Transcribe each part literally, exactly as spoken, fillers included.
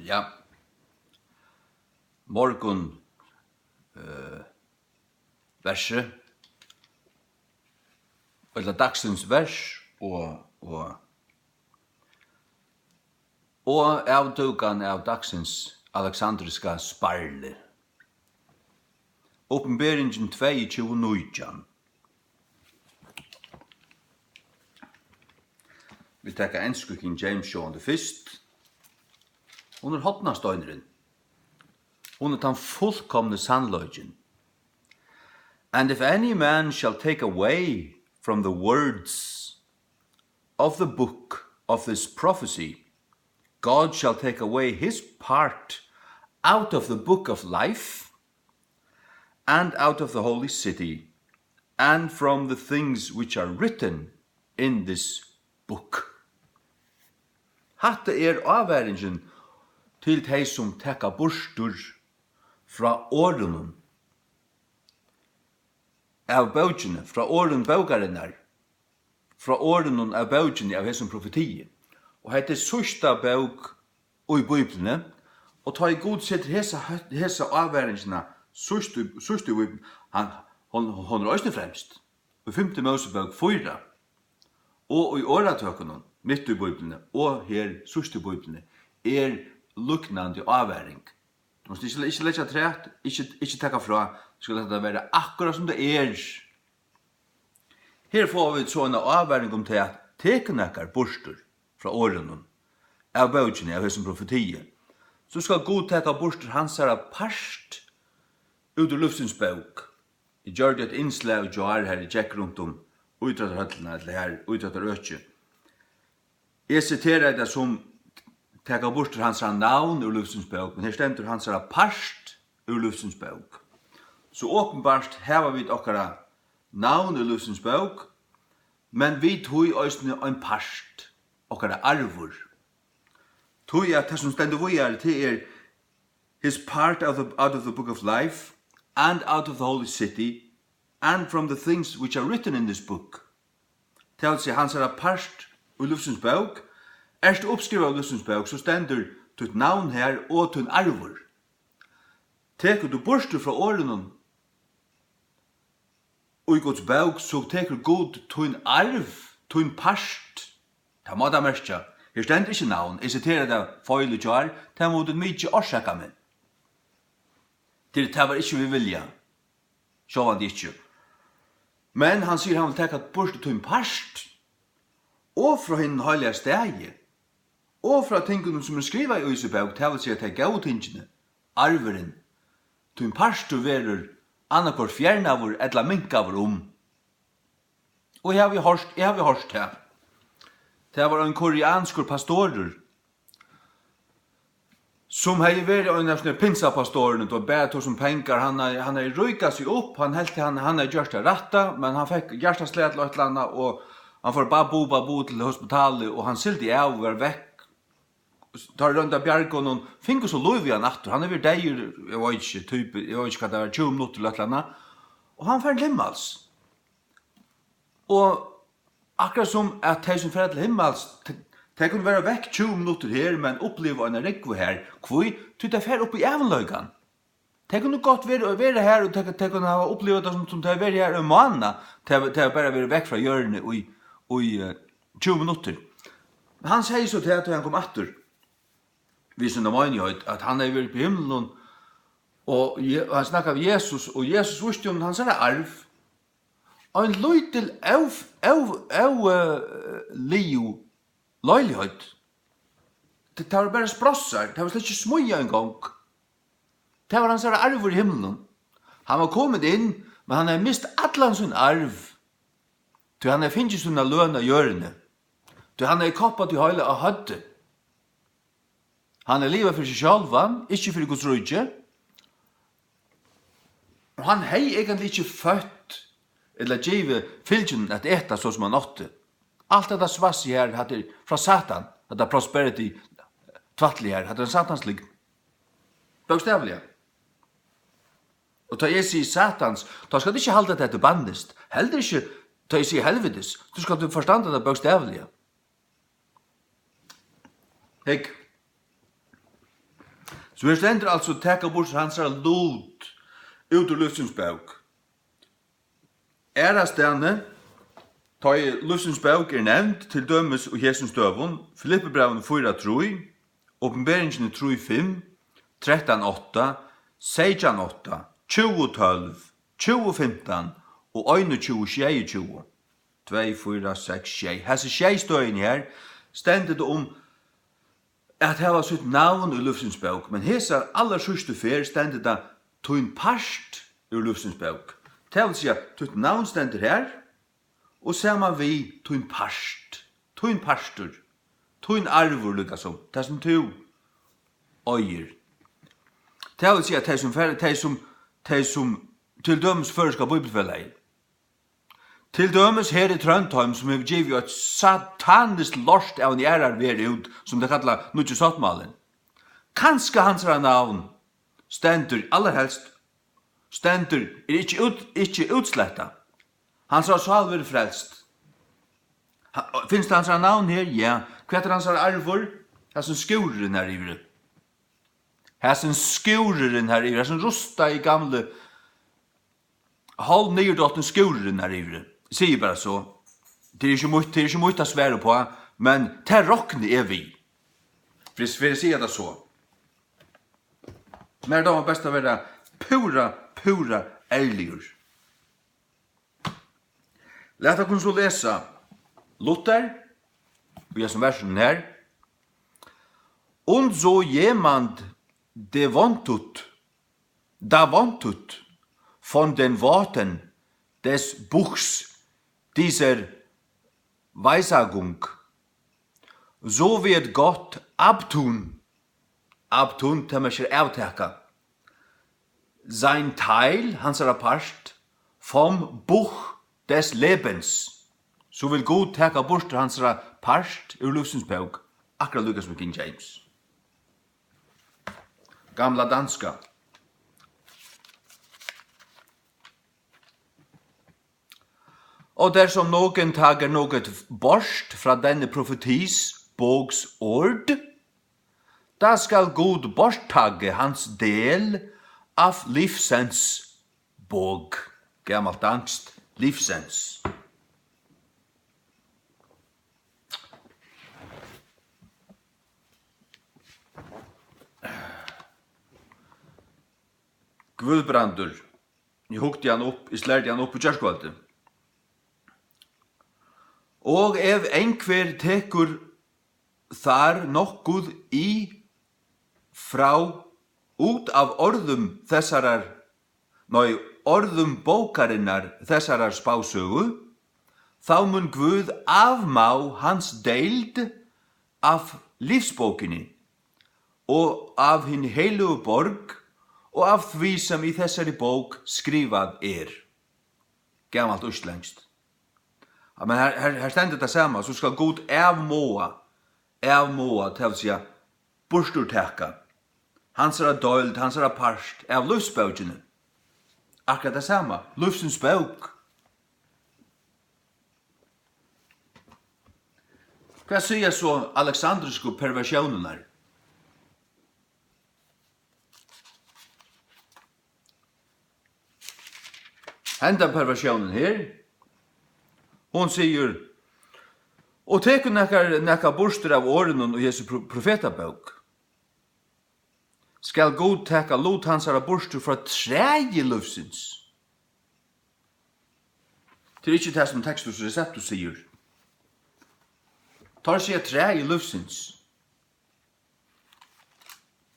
Ja, morgun, eh, versi, ella dagsins vers og, og, og avdúkan av dagsins Alexandriska sparli. Opinberingin tveyogtjúgu nítjan. Vit taka ensku King James sjálvandi fyrst. Hon er hornasteinurin. Hon er tann fullkomni sannleikin. And if any man shall take away from the words of the book of this prophecy, God shall take away his part out of the book of life and out of the holy city, and from the things which are written in this book. Hatta er ávaringin til tey, sum taka burtur frá orðunum av bókini, frá orðum bókarinnar, frá orðunum av bókini av hesum profetii. Og hetta er síðsta bók í Bíbliuni, og tá ið Gud setir hesa, hesa ávaringina síðst í, síðst í Bíbliuni, hann, hon, hon er eisini fremst. Í fimtu Mósebók fýra, og í orðatøkunum mitt í Bíbliuni, og her síðst í Bíbliuni, er líknandi ávaring. Tú mást ikki, ikki leggja afturat, ikki, ikki taka frá, tú skalt lata tað vera akkurát sum tað er. Her fáa vit so eina ávaring um tað, at tekur nakar burtur frá orðunum av bókini, av hesum profetii, so skal Gud taka burtur hansara part út úr lívsins bók. Eg gjørdi eitt innslag í gjár, har eg gekk runt um ítróttarhøllina, ella har ítróttarøkið. Eg siteraði tað sum taka burtur hansara navn úr lívsins bók, men her stendur hansara part úr lívsins bók. So opinbart hava vit okkara navn úr lívsins bók, men við tí eisini ein part, okkara arvur. Tí at tað, sum stendur víðari, tað er his part out of, out of the book of life and out of the holy city and from the things which are written in this book. Tað vil siga, hansara part í lívsins bók. Ert tú uppskrivaður í lívsins bók, so stendur títt navn har og tín arvur. Tekur tú burtur frá orðunum í Guds bók, so tekur Gud tín arv, tín part. Tað má tað merkja. Her stendur ikki navn. Eg siteraði tað feil í gjár. Tað mugu tit mikið orsaka meg. Tí tað var ikki við vilja. Sjálvandi ikki. Men hann sigur, hann vil taka burtur tín part, og frá hinum heilaga staði, og frá tingunum, sum er skrivað í Ísi bók, tað vil siga, tey góðu tingini, arvurin, tín partur verður annaðhvørt fjernaður ella minkaður um. Og eg havi hoyrt, eg havi hoyrt tað. Tað var ein koreanskur pastorur, sum hevði verið ein av sånne pinsapastorum, og bara tog sum pengar, hann hevði, hann hevði ríkað seg upp, hann helt, hann, hann hevði gjørt tað rætta, men hann fekk hjartaslag til eitt ella annað, og hann fór babu, babu til hospitalið, og hann sigldi av og var vekk. Tá royndu at bjarga honum, fingu so lív í hann aftur, hann hevur verið deyður, eg veit ikki, typ, eg veit ikki, hvat tað var, tjúgu minuttir ella eitt ella annað, og hann fer til himmals. Og akkurát sum at tey, sum fara til himmals, t-, tey kunnu vera vekk tjúgu minuttir her, men uppliva eina rúgvu har. Hví? Tí tey fara upp í ævinleikan. Tey kunnu gott vera, vera har, og tey, tey kunnu hava upplivað tað, sum, sum tey hava verið har ein mánað. Tey hava, tey hava bara verið vekk frá jørðini í, í, eh, tjúgu minuttir. Men hann segði so tað, tá hann kom aftur við sína meinigheit, at hann hevði verið uppi í himlinum, og Je-, hann snakkaði við Jesus, og Jesus vísti honum hansara arv. Ein lítil, ó-, ó-, ó-, eh, liðug leiligheit. Tað, tað var bara sprossar, tað var slett ikki smíðað eingong. Tað var hansara arvur í himlinum. Hann var komin inn, men hann hevði mist allan sín arv, tí hann hevði fingið sína løn á jørðini, tí hann hevði koppað tí heila á høvdið. Hann hevði livað fyri seg sjálvan, ikki fyri Guds ríki. Og hann hevði eigentliga ikki føtt ella givið fylgjunum at eta, so sum hann átti. Alt hetta svassið her, hatta er frá Satan, hetta prosperity tvætlið her, hatta er ein Satans lygn. Bókstavliga. Og tá eg sigi Satans, tá skal tú ikki halda, at hetta er bannlyst. Heldur ikki, tá eg sigi helvitis, tú skal tú forstanda tað bókstavliga. Hygg. So her stendur altso: taka burtur hansara lut út úr lívsins bók. Aðrastaðni, tá ið lívsins bók er nevnd, til dømis í hesum støðum, Filippibrævinum fýra trý, Opinberingini trý fimm, trettan átta, seytjan átta, tjúgu tólv, tjúgu fimtan og einogtjúgu sjeyogtjúgu. Tvey, fýra, seks, sjey. Hasi sjey støðini her stendur tað um at hava sítt navn í lívsins bók, men hesa allarsíðstu ferð stendur tað tín part úr lívsins bók. Tað vil siga, títt navn stendur her, og saman við tín part, tín partur, tín arvur líka sum, tað sum tú eigur. Tað vil siga, tey sum fer, tey sum, tey sum til dømis Føroyska Bíbliufelagið. Til dømis her í Tróndheim, sum hevur givið eitt sataniskt lort av eini aðrari verð út, sum tey kalla Nýggi Sáttmálin. Kanska hansara navn stendur, allarhelst stendur, er ikki út, ikki útslettað. Hansara sál verður frelst. Ha-, finst hansara navn her? Ja. Hvat er hansara arvur? Hasin skúrurin har yviri. Hasin skúrurin har yviri, hasin rustaði gamli hálv niðurdottin skúrurin har yviri. Eg sigi bara so. Tað er ikki mítt, tað er ikki mítt at svara uppá, men tað rokni eg við. Fyri, fyri at siga tað so. Mær dámar best at vera púra, púra ærligur. Lat okkum so lesa Luther í hesum versinum her. Und so jemand, der wohntut, da wohntut von den Worten des Buchs dieser Weissagung, so wird Gott abtun, abtun, tað merkir avtaka, sein Teil, hansara part, vom Buch des Lebens, so vil Gud taka burtur hansara part úr lívsins bók, akkurát líka sum King James. Gamla danska. Og dersom nogen tager noget bort fra denne profetis bogs ord, da skal Gud borttage hans del af livsens bog. Gamalt danskt, livsens. Guðbrandur. Eg hugdi hann upp, eg slærdi hann upp í gjárkvøldið. Og ef einhver tekur þar nokkuð í frá út af orðum þessarar, nei, orðum bókarinnar, þessarar spásøgu, Sá mun Guð afmá hans deild af lívsbókini og af hin heiløgu borg og af tví, sum í hesari bók skrivað er. Gamalt íslendskt. Ja, men her, her, her stendur tað sama, so skal Gud avmáa, avmáa, tað vil siga, burturtaka hansara deild, hansara part av lívsbókini. Akkurát tað sama, lívsins bók. Hvat siga so aleksandrisku perversiónirnar? Henda perversiónin her, hon sigur, og tekur nakar, nakað burtur av orðunum í hesi pro-, profetabók, skal Gud taka lut hansara burtur frá træi lívsins. Tað er ikki tað, sum Textus Receptus sigur. Teir siga træi lívsins.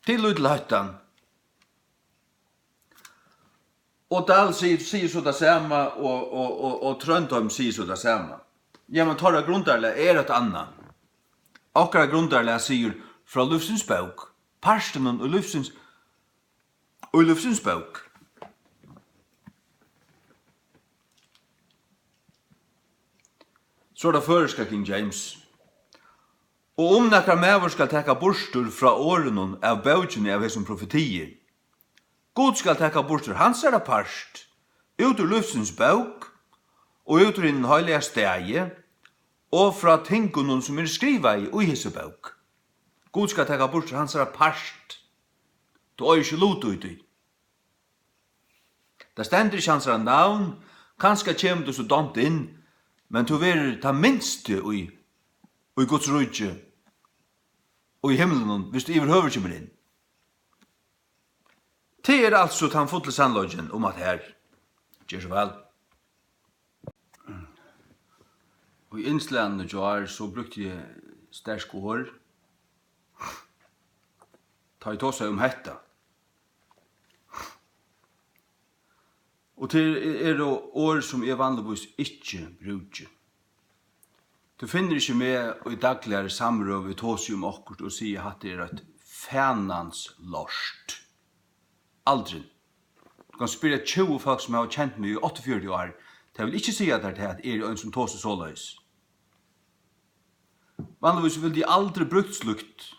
Til lítla høttan. Og Dahl sigur, sigur so tað sama, og, og, og, og Tróndheim sigur so tað sama. Ja, men teirra grundarlag er eitt annað. Okkara grundarlag sigur frá lívsins bók, partinum í lívsins, í lívsins bók. So er tað føroyska King James. Og um nakar maður skal taka burtur frá orðunum av bókini av hesum profetii, Gud skal taka burtur hansara part út úr lívsins bók og út úr hinum heilaga staði og frá tingunum, sum eru skrivaði í hesi bók. Gud skal taka burtur hansara part. Tú eigur ikki lut í tí. Tað stendur ikki hansara navn, kanska kemur tú so dámt inn, men tú verður tann minsti í, í Guds ríki og í himlinum, viss tú yvirhøvur kemur inn. Tað er altso tann fulli sannleikin um at her. Ger so væl. Í innslagnum í gjár, so brúkti eg sterk orð, tá eg tosaði um hetta. Og tað eru orð, sum eg vanligvís ikki brúki. Tú finnur ikki meg í dagligari samrøðu tosi um okkurt og sigi, hatta er eitt fanans lort. Aldrin. Tú kanst spyrja tjúgu fólk, sum hava kent meg í áttaogfjøruti ár, tey vil ikki siga tær tað, at eg eri ein, sum tosir soleiðis. Vanligvís vildi eg aldri brúkt slíkt,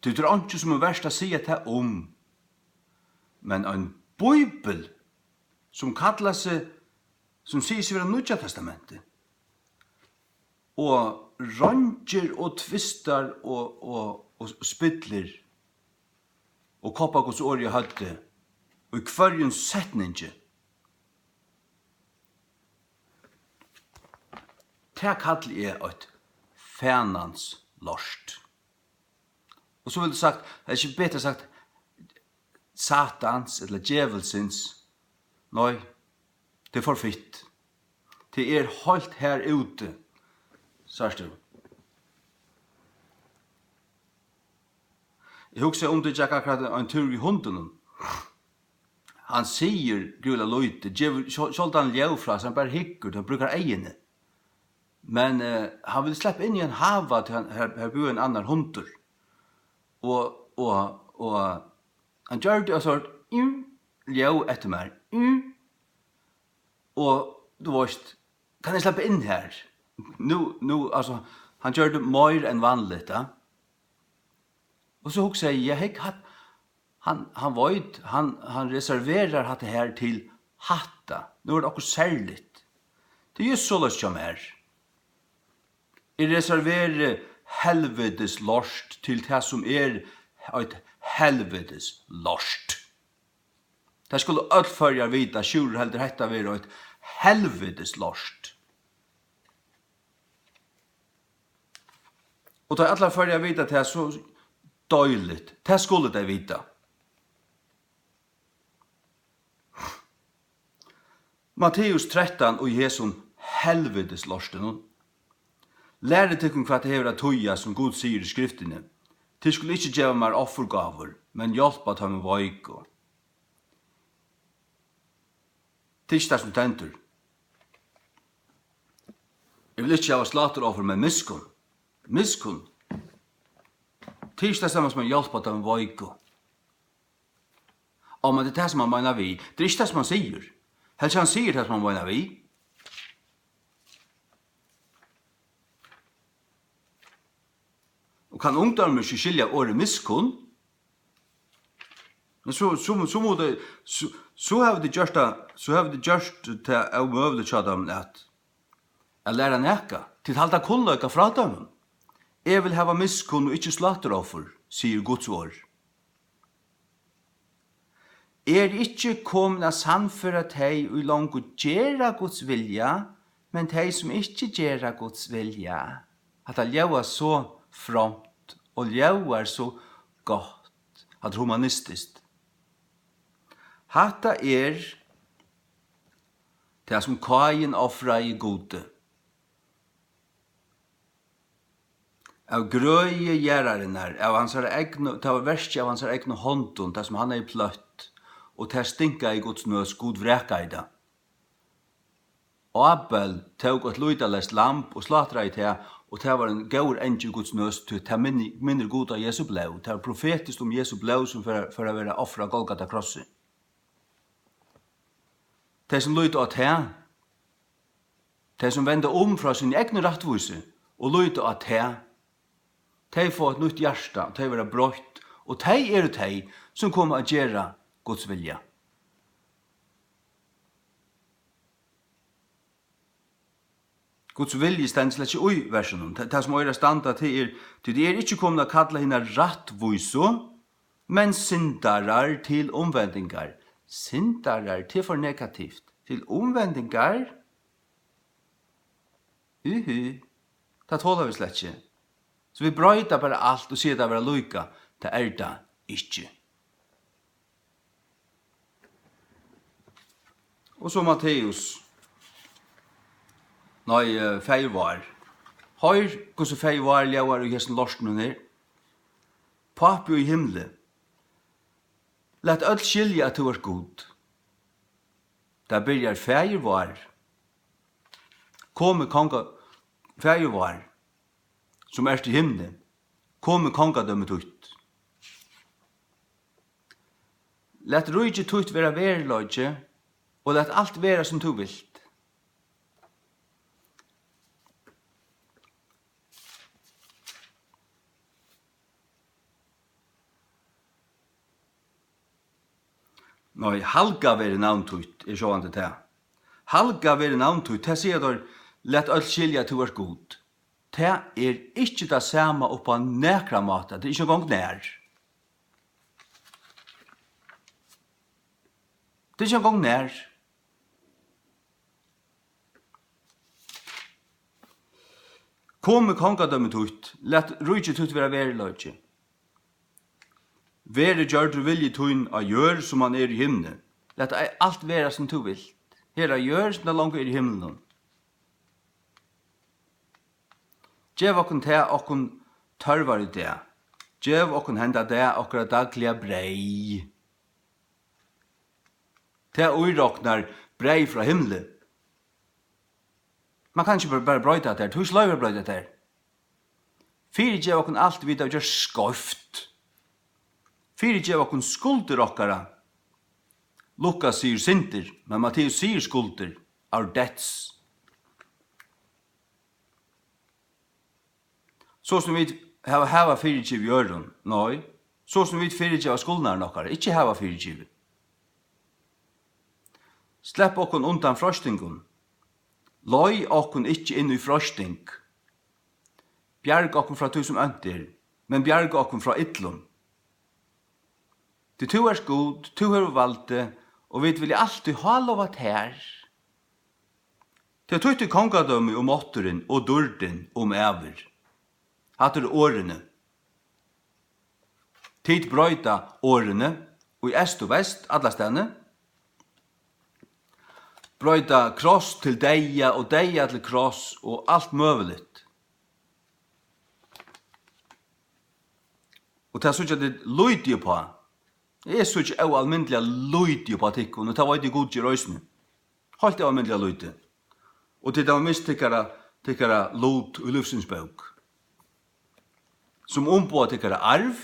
tí tað er einki, sum er vert at siga tað um. Men ein bíbel, sum kallar seg, sum sigur seg vera Nýggja Testamentið, og reingir og tvistar og, og, og spillir og koppar Guds orð í høvdið í hvørjum setningi. Tað kalli eg eitt fanans lort. Og so vildi sagt, tað er ikki betri sagt, Satans ella djevulsins. Nei, tað er for fitt. Tað er heilt her úti, sært tú. Eg hugsaði um, tað gekk akkurát ein túr við hundinum. Hann sigur gríðarliga lítið, gevur sjál-, sjáldan ljóð frá sær, hann bara hyggur, hann brúkar eyguni. Men, eh, hann vil sleppa inn í ein hava, tí hann, her, her búði ein annar hundur. Og, og, og hann gjørdi eitt sort, mm, ljóð eftir mær. Mm. Og, tú veist, kann eg sleppa inn her? Nú, nú, altso, hann gjørdi meir enn vanligt, ja. Og so hugsaði eg, ja, hygg, hann, hann, hann veit, hann, hann reserverar hatta her til hatta. Nú er tað okkurt serligt. Tað er júst soleiðis hjá mær. Eg reserveri helvitis lort til tað, sum er eitt helvitis lort. Tað skulu øll Føroyar vita, Sjúrður heldur hetta vera eitt helvitis lort. Og tá allar Føroyar vita tað, so deiligt. Tað skulu tey vita. Matteus trettan, í hesum helvitis lortinum. Lærið tykkum, hvat tað hevur at týða, sum Gud sigur í Skriftini: Tit skulu ikki geva mær offurgávur, men hjálpa teimum veiku. Tað er ikki tað, sum stendur. Eg vil ikki hava sláturoffur, men miskunn. Miskunn. Tað er ikki tað sama sum at hjálpa teimum veiku. Á, men tað er tað, sum hann meinar við. Tað er ikki tað, sum hann sigur. Heldur hann sigur tað, sum hann meinar við. Og kann ungdómurin ikki skilja orðið miskunn? Men so, so, so mugu tey, so, so hava tey gjørt tað, so hava tey gjørt tað ómøguligt hjá teimum at, at læra nakað. Tit halda kunnleika frá teimum. Eg vil hava miskunn og ikki sláturoffur, sigur Guds orð. Eg eri ikki komin at sannføra tey, ið longu gera Guds vilja, men tey, sum ikki gera Guds vilja. Hatta ljóðar so fromt og ljóðar so gott. Hatta er humanistiskt. Hatta er tað, sum Káin ofraði Gudi. Av grøði jarðarinnar, av hansara egnu, tað var verkið av hansara egnu hondum, tað, sum hann hevði pløtt, og tað stinkaði í Guds nøs, Gud vrakaði tað. Ábel tók eitt lýtaleyst lamb og slátraði tað, og tað var ein góður angi í Guds nøs, tí tað minni-, minnir Gud á Jesu blóð. Tað var profetiskt um Jesu blóð, sum fór, fór at verða ofrað á Golgata krossi. Tey, sum líta á tað, tey, sum venda um frá síni egnu rættvísi og líta á tað, tey fáa eitt nýtt hjarta, og tey verða broytt, og tey eru tey, sum koma at gera Guds vilja. Guds vilji stendur slett ikki í versinum. Tað, tað sum eigur at standa, tað er, tí eg eri ikki komin at kalla hinar rættvísu, Men syndarar til umvendingar. Syndarar, tað er for negativt. Til umvendingar? Uhu, tað tola vit slett ikki. So vit broyta bara alt og siga tað vera líka. Tað er tað ikki. Og so Matteus. Nei, eh, Faðir vár. Hoyr, hvussu Faðir vár ljóðar í hesum lortinum her. Pápi í himli, lat øll skilja, at tú ert Gud. Tað byrjar: Faðir vár, komi konga-, Faðir vár, sum ert í himli, komi kongadømi títt. Lat ríki títt vera veruleiki, og lat alt vera, sum tú vilt. Nei, halgað verði navn títt, er sjálvandi tað. Halgað verði navn títt, tað siga teir, lat øll skilja, at tú ert Gud. Tað er ikki tað sama upp á nakran máta, tað er ikki eingong nær. Tað er ikki eingong nær. Komi kongadømi títt, lat ríki títt vera veruleiki. Verði gjørdur vilji tín á jørð, sum hann er í himni. Lat ei-, alt vera, sum tú vilt, her á jørð, sum tað longu er í himlinum. Gev okkum tað, okkum tørvar í dag. Gev okkum henda dag okkara dagliga breyð. Tað íroknar breyð frá himli. Man kann ikki bara, bara broyta tað, tú ert ikki loyvur at broyta tað. Fyrigev okkum alt, vit hava gjørt skeivt. Fyrigev okkum skuldir okkara. Lukas sigur syndir, men Matteus sigur skuldir, our debts. So sum vit hava, hava fyrigivið øðrum, nei, so sum vit fyrigeva skuldarnar okkara, ikki hava fyrigivið. Slepp okkum undan freistingum. Leið okkum ikki inn í freisting. Bjarga okkum frá tí, sum ónt er, men bjarga okkum frá illum. Tí tú ert Gud, tú hevur valdið, og vit vilja altíð hálova tær. Tað er títt er kongadømi og mátturin og dýrdin um ævir. Hatta eru orðini. Tit broyta orðini í eystur og vest, allastaðni. Broyta kross til deyða og deyða til kross og alt møguligt. Og tað síggja tit lítið uppá. Eg síggi óalmindiliga lítið uppá tykkum, og tað veit eg Gud ger eisini. Heilt óalmindiliga lítið. Og tit hava mist tykkara, tykkara lut í lívsins bók. Sum umboða tykkara arv,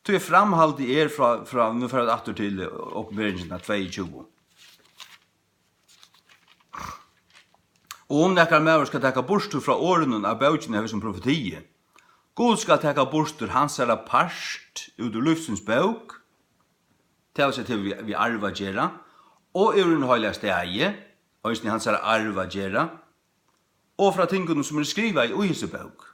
tí framhaldið er frá, frá, nú fara vit aftur til, eh, Opinberingina tveyogtjúgu. Og um nakar maður skal taka burtur frá orðunum av bókini av hesum profetii, Gud skal taka burtur hansara part út úr lívsins bók, tað vil siga, tað hevur við, við arv at gera, og úr hinum heilaga staði, eisini hansara arv at gera, og frá tingunum, sum eru skrivaði í hesi bók.